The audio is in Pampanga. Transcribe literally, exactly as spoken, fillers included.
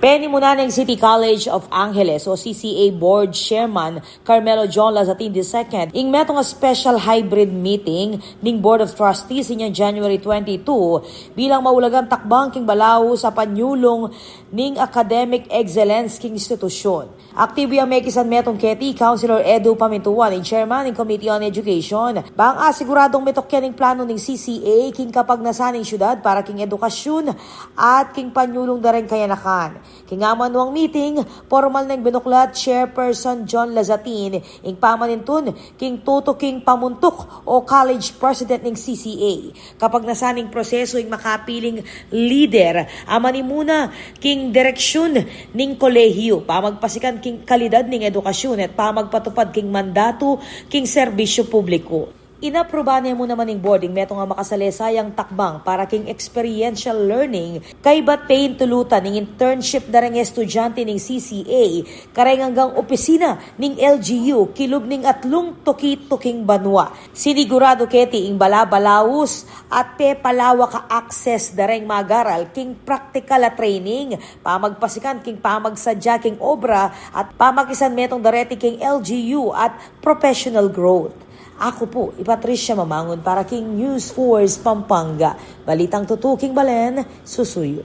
Penimunan ning City College of Angeles o C C A Board Chairman Carmelo John Lazatin the second ing metung a special hybrid meeting ning Board of Trustees inyang January twenty-two bilang maulagang takbang king balaus a panyulung ning academic excellence king institusyun. Aktibu yang mekisan metung keti Councilor Edu Pamintuan, ing Chairman ning Committee on Education, bang asiguradung metuki ning planu ning C C A king kapagnasan ning syudad para king edukasyun at king panyulung da reng kayanakan. King amanuang meeting, pormal neng binuklat Chairperson John Lazatin ing pamanintun king tutuking pamuntuk o college president ning C C A. Kapagnasan ning prosesu ing makapiling lider a manimuna king direksyun ning kolehiyu, pamagpasikan king kalidad ning edukasyun at pamagpatupad king mandatu king serbisyu publiku. Inapruba ne mu naman ning board ing metung a makasalesalang takbang para king experiential learning kaybat pintulutan ning internship da reng estudyante ning C C A kareng anggang opisina ning L G U kilub ning atlung tuki-tuking banua. Siniguradu keti ing bala-balaus at pepalawak a access da reng mag-aral king praktikal a training, pamagpasikan king pamagsadya king obra at pamakisan metung da reti king L G U at professional growth. Aku pu i Patricia Mamangun para king News Force Pampanga. Balitang tutuking balen, susuyu.